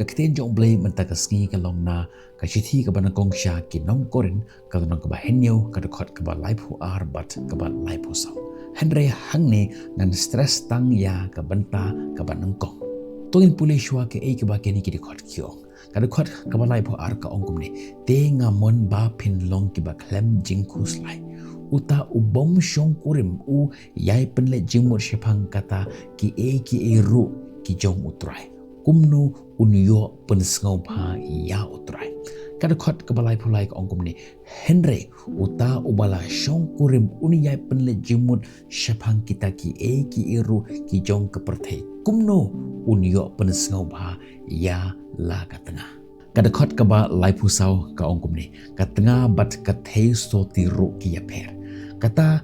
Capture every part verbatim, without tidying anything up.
Ka ktien jong U Blei mynta ka sngi ka long na ka shithi kaba nyngkong sha ki nong Korinth, ka lynnong kaba hynñiew, ka dkhot kaba laiphew ar bad kaba laiphew saw. Hynrei hangne ngan stress tang ïa ka bynta kaba nyngkong. To ngin pule shuwa kaei kaba kine ki dkhot ki ong. Ka dkhot kaba laiphew ar ka ong kumne: Te nga mon ba phin long kiba khlem jingkhuslai. Uta u bym shongkurim u ïai pynleit jingmut shaphang kata kiei kiei ruh ki jong U Trai. Kumno un ïoh pynsngewbha ïa U Trai? Ka dkhot kaba laiphew lai ka ong kumne: Hynrei uta uba la shongkurim un ïai pynleit jingmut shaphang kita kiei kiei ruh ki jong ka pyrthei, kumno un ïoh pynsngewbha ïa la ka tnga? Ka dkhot kaba laiphew saw ka ong kumne: Ka tnga bad ka theisotti ruh ki ïapher. Kata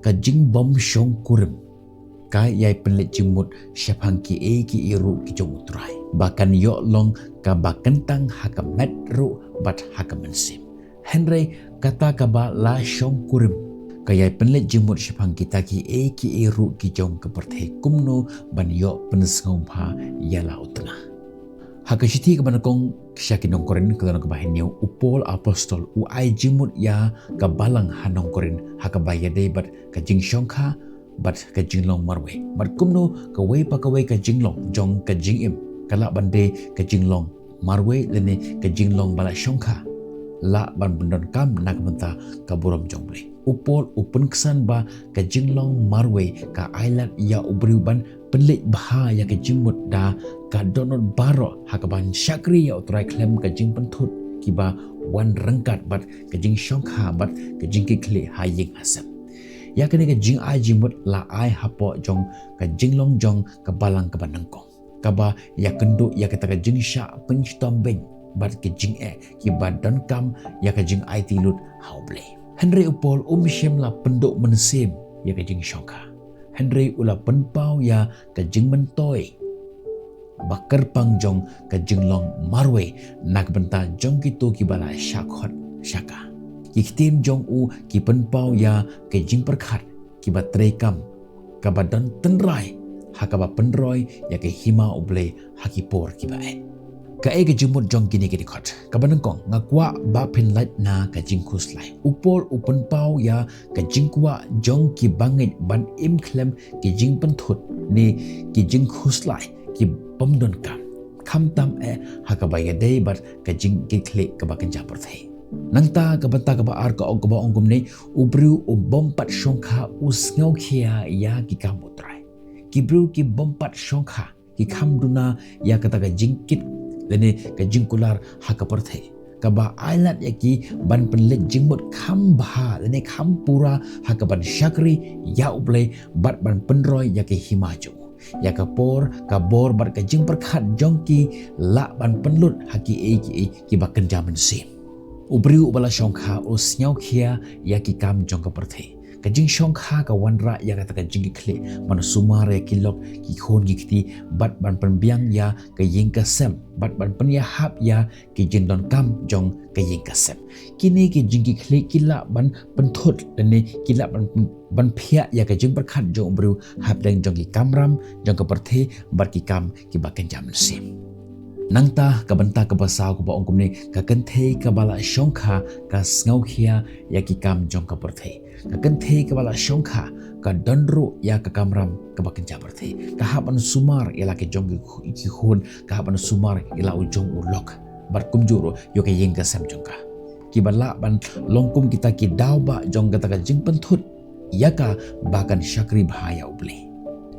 ka jingbym shongkurim ka ïai pynleit jingmut shaphang kiei kiei ruh ki jong U Trai, ba kan ïoh long kaba kyntang ha ka met ruh bad ha ka mynsiem. Hynrei kata kaba la shongkurim ka ïai pynleit jingmut shaphang kita kiei kiei ruh ki jong ka pyrthei, kumno ban ïoh pynsngewbha ïa la u tnga? Ha ka shithi kaba nyngkong sha ki nong Korinth, ka lynnong kaba hynñiew, u Paul apostol u ai jingmut ïa ka balang ha nong Korinth ha kaba ïadei bad ka jingshongkha bad ka jinglong marwei, bad kumno kawei pa kawei ka jinglong jong ka jingim ka lah ban dei ka jinglong marwei lane ka jinglong ba la shongkha, lah ban pyndonkam na ka bynta ka burom jong U Blei. U Paul u pynksan ba ka jinglong marwei ka ailad ïa u briew ban pynleit bha ïa ka jingmut da ka dohnud baroh ha kaban shakri ïa U Trai khlem ka jingpynthut, kiba wan ryngkat bad ka jingshongkha bad ka jingkitkhlieh ha ïing ha sem. Ïa kane ka jingai jingmut la ai hapoh jong ka jinglong jong ka balang kaba nyngkong, kaba ïakynduh ïa kata ka jingshah pynshitom beiñ bad ka jingeh kiba donkam ïa ka jingaiti lut ha U Blei. Hynrei u Paul um shym la pynduh mynsiem ïa ka jingshongkha, hynrei u la pynpaw ïa ka jingmyntoi ba kyrpang jong ka jinglong marwei na ka bynta jong kito kiba la shah khot shah kha. Ki ktien jong u ki pynpaw ïa ka jingpyrkhat kiba treikam, kaba don tynrai ha kaba pynroi ïa ka hima U Blei ha ki por kiba eh. Kaei ka jingmut jong kine ki dkhot? Kaba nyngkong, nga kwah ba phin lait na ka jingkhuslai. U Paul u pynpaw ïa ka jingkwah jong ki bangeit ban im khlem ki jingpynthut ne ki jingkhuslai ki bym donkam, khamtam eh ha kaba ïadei bad ka jingkitkhlieh kaba kynja pyrthei. Nangta ka bynta kaba ar ka ong, kaba ong kumne: U briew u bym pat shongkha u sngewkhia ïa ki kam U Trai. Ki briew ki bym pat shongkha ki kham duna ïa kata ka jingkit lane ka jingkular ha ka pyrthei, kaba ailad ïa ki ban pynleit jingmut kham bha lane kham pura ha kaban shakri ïa U Blei bad ban pynroi ïa ka hima jong u. Ïa ka por, ka bor bad ka jingpyrkhat jong ki lah ban pynlut ha kiei kiei kiba kynja mynsiem. U briew uba la shongkha u sngewkhia ïa ki kam jong ka pyrthei. Ka jingshongkha ka wanrah ïa kata ka jingkitkhlieh ban sumar ïa ki lok, ki khun ki kti, bad ban pynbiang ïa ka ïing ka sem, bad ban pynïahap ïa ki jingdonkam jong ka ïing ka sem. Kine ki jingkitkhlieh ki lah ban pynthut lane ki lah ban, ban phiah ïa ka jingpyrkhat jong u briew hapdeng jong ki kamram jong ka pyrthei bad ki kam kiba kynja mynsiem. Nangta ka bynta kaba saw kaba ong kumne: Ka kynthei kaba la shongkha ka sngewkhia ïa ki kam jong ka pyrthei. Ka kynthei kaba la shongkha ka don ruh ïa ka kamram kaba kynja pyrthei. Ka hap ban sumar ïa la ki jong ki, ki khun, ka hap ban sumar ïa la u jong u lok, bad kumjuh ruh ïa ka ïing ka sem jong ka, kiba lah ban long kum kita ki daw ba jong kata ka jingpynthut ïa ka ba kan shakri bha ïa U Blei.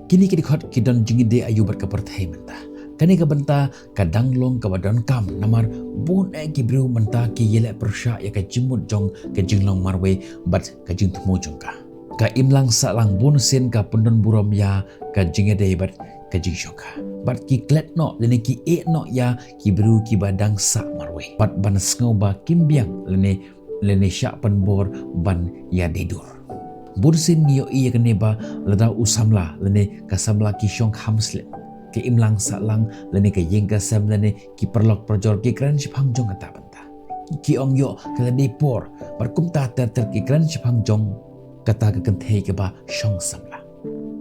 Kine ki dkhot ki don jingïadei aïu bad ka pyrthei mynta? Kane ka bynta ka dang long kaba donkam namar bun eh ki briew mynta ki ïaleh pyrshah ïa ka jingmut jong ka jinglong marwei bad ka jingthmu jong ka. Ka imlang sahlang bun sien ka pyndon burom ïa ka jingïadei bad ka jingshongkha, bad ki klet noh lane ki ïeh noh ïa ki briew kiba dang sah marwei, bad ban sngew ba kim biang lane, lane shah pynbor ban ïadei dur. Bun sien ngi ïohi ïa kane ba lada u samla lane ka samla ki shong kham slem, ka imlang sahlang lane ka ïing ka sem lane ki paralok parajor ki kren shaphang jong kata bynta. Ki ong ïoh ka la dei por, bad kumta ter ter ki kren shaphang jong kata ka kynthei kaba shong samla.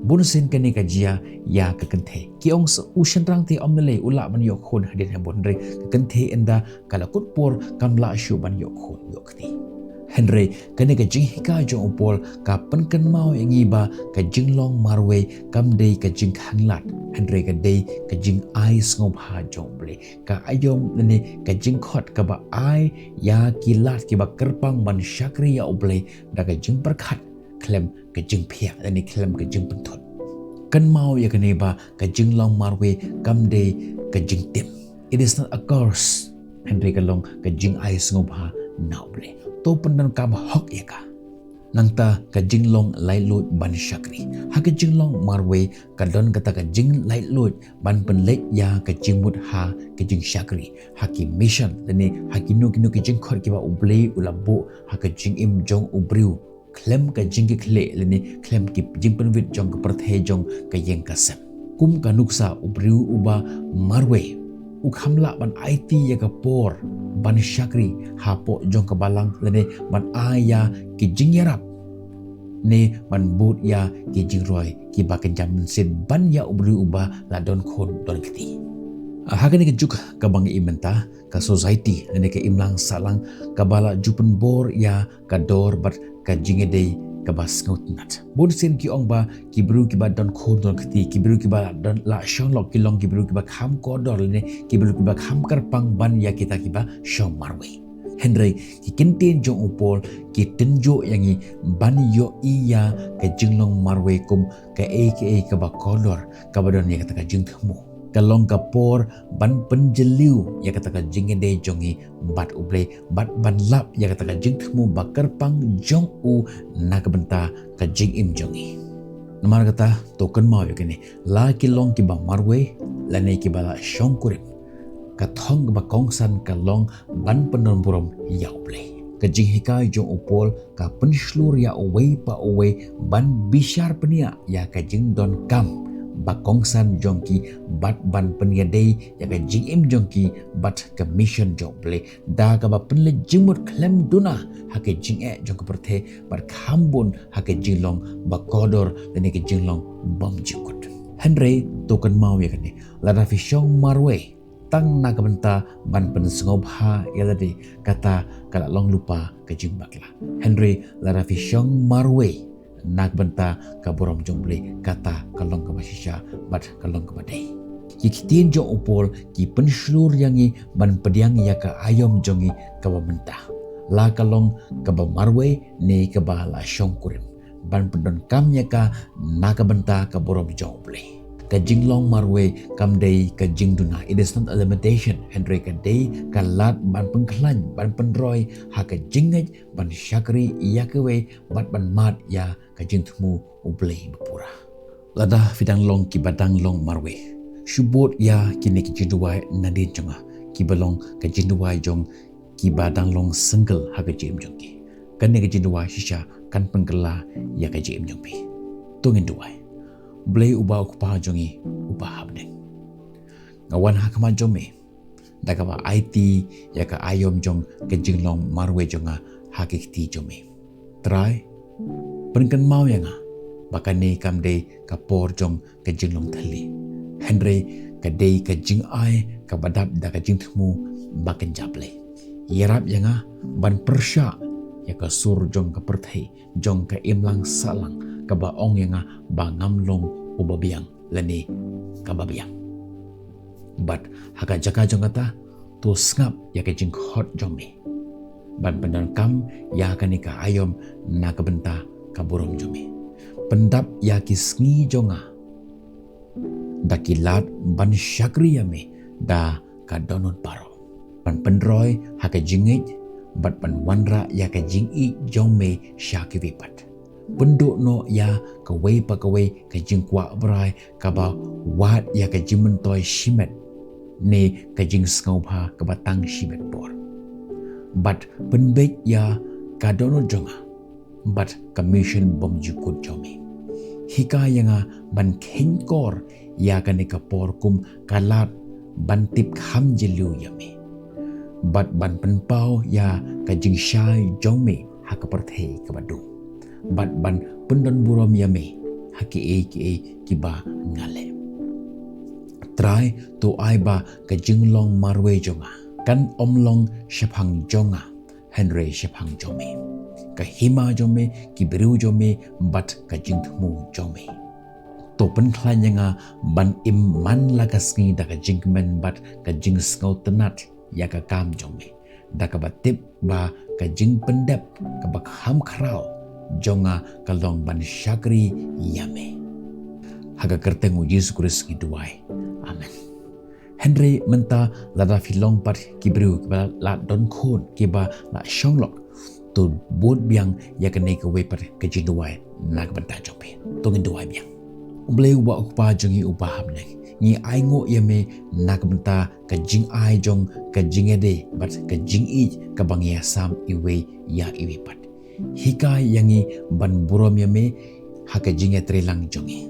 Bun sien kane ka jia ïa ka kynthei. Ki ong sa u shynrang te ym lei u lah ban ïoh khun hadien ha bun, hynrei ka kynthei ynda ka la kut por kam lah shuh ban ïoh khun ïoh kti. Hynrei kane ka jinghikai jong u Paul ka pynkynmaw ïa ngi ba ka jinglong marwei kam dei ka jingkhanglad, hynrei ka dei ka jingai sngewbha jong U Blei. Ka aïom lane ka jingkhot kaba ai ïa ki lad kiba kyrpang ban shakri ïa U Blei da ka jingpyrkhat khlem ka jingphiah lane khlem ka jingpynthut. Kynmaw ïa kane ba ka jinglong marwei kam dei ka jingtim. It is not a curse. Hynrei ka long ka jingai sngewbha na U Blei. To pyndonkam hok ïa ka. Nangta ka jinglong laitluid ban shakri. Ha ka jinglong marwei ka don kata ka jinglaitluid ban pynleit ïa ka jingmut ha ka jingshakri, ha ki mission lane ha kino kino ki jingkhot kiba U Blei u la buh ha ka jingim jong u briew, khlem ka jingkitkhlieh lane khlem ki jingpynwit jong ka pyrthei jong ka ïing ka sem. Kum ka nuksa, u briew uba marwei u kham lah ban aiti ïa ka por ban shakri hapoh jong ka balang lane ban ai ïa ki jingïarap ne ban bud ïa ki jingroi kiba kynja mynsiem ban ïa u briew uba la don khun don kti. Ha kane ka juk kaba ngi im mynta, ka society lane ka imlang sahlang kaba la ju pynbor ïa ka dor bad ka jingïadei kaba sngewtynnat. Bun sien ki ong ba ki briew kiba don khun don kti, ki briew kiba don la shong lok ki long ki briew kiba kham kordor lane ki briew kiba kham kyrpang ban ïa kita kiba shong marwei. Hynrei ki kyntien jong u Paul ki tynjuh ïa ngi ban ïohi ïa ka jinglong marwei kum kaei kaei kaba kordor kaba don ïa kata ka jingthmu. Ka long ka por ban pynjylliew ïa kata ka jingïadei jong ngi bad U Blei bad ban lap ïa kata ka jingthmu ba kyrpang jong u na ka bynta ka jingim jong ngi. Namar kata to kynmaw ïa kane, la ki long kiba marwei lane kiba la shongkurim, ka thong kaba kongsan ka long ban pyndonburom ïa U Blei. Ka jinghikai jong u Paul ka pynshlur ïa uwei pa uwei ban bishar pynïaid ïa ka jingdonkam ba kongsan jong ki bad ban pynïadei ïa ka jingim jong ki bad ka mission jong U Blei da kaba pynleit jingmut khlem duna ha ka jingeh jong ka pyrthei bad kham bun ha ka jinglong ba kordor lane ka jinglong bymjukut. Hynrei to kynmaw ïa kane, lada phi shong marwei tang na ka bynta ban pynsngewbha ïa lade, kata ka la long lypa ka jingbakla. Hynrei lada phi shong marwei na ka bynta ka burom jong U Blei, kata ka long kaba shisha bad ka long kaba dei. Ki ktien jong u Paul ki pynshlur ïa ngi ban pdiang ïa ka aïom jong ngi kaba mynta, la ka long kaba marwei ne kaba la shongkurim, ban pyndonkam ïa ka na ka bynta ka burom jong U Blei. Ka jinglong marwei kam dei ka jingduna, it is not a limitation, hynrei ka dei ka lad ban pynkhlaiñ, ban pynroi ha ka jingngeit, ban shakri ïa kiwei bad ban mad ïa ka jingthmu U Blei bapura. Lada phi dang long kiba dang long marwei, shu bud ïa kine ki jingduwai nadien jong nga, kiba long ka jingduwai jong kiba dang long single ha ka jingim jong ki. Kane ka jingduwai shisha kan pynkylla ïa ka jingim jong phi. To ngin duwai. Blei uba u Kpa jong ngi uba ha bneng, nga wan ha khmat jong me da kaba aiti ïa ka aïom jong ka jinglong marwei jong nga ha ki kti jong me. Trai, pynkynmaw ïa nga ba kane kam dei ka por jong ka jinglong thylli, hynrei ka dei ka jingai kaba dap da ka jingthmu ba kynja Blei. Ïarap ïa nga ban pyrshah ïa ka sur jong ka pyrthei, jong ka imlang sahlang kaba ong ïa nga ba ngam long uba biang lane kaba biang. Bad ha ka jaka jong kata, to sngap ïa ka jingkhot jong me ban pyndonkam ïa kane ka aïom na ka bynta ka burom jong me. Pyndap ïa ki sngi jong nga da ki lad ban shakri ïa me da ka dohnud baroh, ban pynroi ha ka jingngeit bad ban wanrah ïa ka jingïeit jong me sha kiwei pat. Pynduh noh ïa kawei pa kawei ka jingkwah brai kaba wad ïa ka jingmyntoi shimet ne ka jingsngewbha kaba tang shimet por. Bad pynbeit ïa ka dohnud jong nga bad ka mission bymjukut jong me. Hikai ïa nga ban kheiñkor ïa kane ka por kum ka lad ban tip kham jylliew ïa me, bad ban pynpaw ïa ka jingshai jong me ha ka pyrthei kaba dum, bad ban pyndonburom ïa me ha kiei kiei kiba nga leh. Trai, to ai ba ka jinglong marwei jong nga kan ym long shaphang jong nga, hynrei shaphang jong me, ka hima jong me, ki briew jong me, bad ka jingthmu jong me. To pynkhlaiñ ïa nga ban im man la ka sngi da ka jingkmen bad ka jingsngewtynnat ïa ka kam jong me, da kaba tip ba ka jingpyndep kaba kham khraw jong nga ka long ban shakri ïa me. Ha ka kyrteng u Jisu Khrist ngi duwai. Amen. Hynrei mynta lada phi long pat ki briew kiba la don khun kiba la shong lok, to bud biang ïa kane kawei pat ka jingduwai na ka bynta jong phi. To ngin duwai biang. U Blei uba u Kpa jong ngi uba ha bneng, ngi ainguh ïa me na ka bynta ka jingai jong ka jingïadei bad ka jingïeit kaba ngi ïasam iwei ïa iwei pat. Hikai ïa ngi ban burom ïa me ha ka jingïatreilang jong ngi,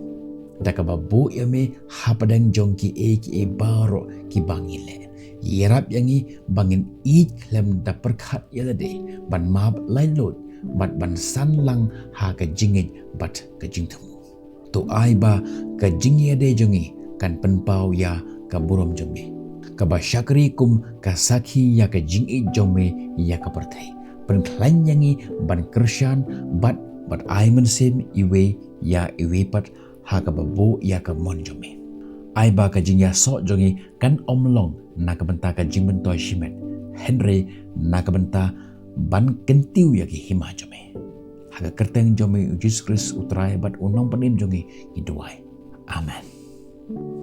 da kaba buh ïa me hapdeng jong kiei kiei baroh kiba ngi leh. Ïarap ïa ngi ba ngin ïeit khlem da pyrkhat ïa lade, ban map laitluid bad ban san lang ha ka jingngeit bad ka jingthmu. To ai ba ka jingïadei jong ngi kan pynpaw ïa ka burom jong me, kaba shakri kum ka sakhi ïa ka jingïeit jong me ïa ka pyrthei. Pynkhlaiñ ïa ngi ban kyrshan bad, bad ai mynsiem iwei ïa iwei pat ha kaba buh ïa ka mon jong me. Ai ba ka jingïasoh jong ngi kan ym long na ka bynta ka jingmyntoi shimet, hynrei na ka bynta ban kyntiew ïa ki hima jong me. Ha ka kyrteng jong me u Jisu Khrist u Trai bad u Nongpynim jong ngi ngi duwai. Amen.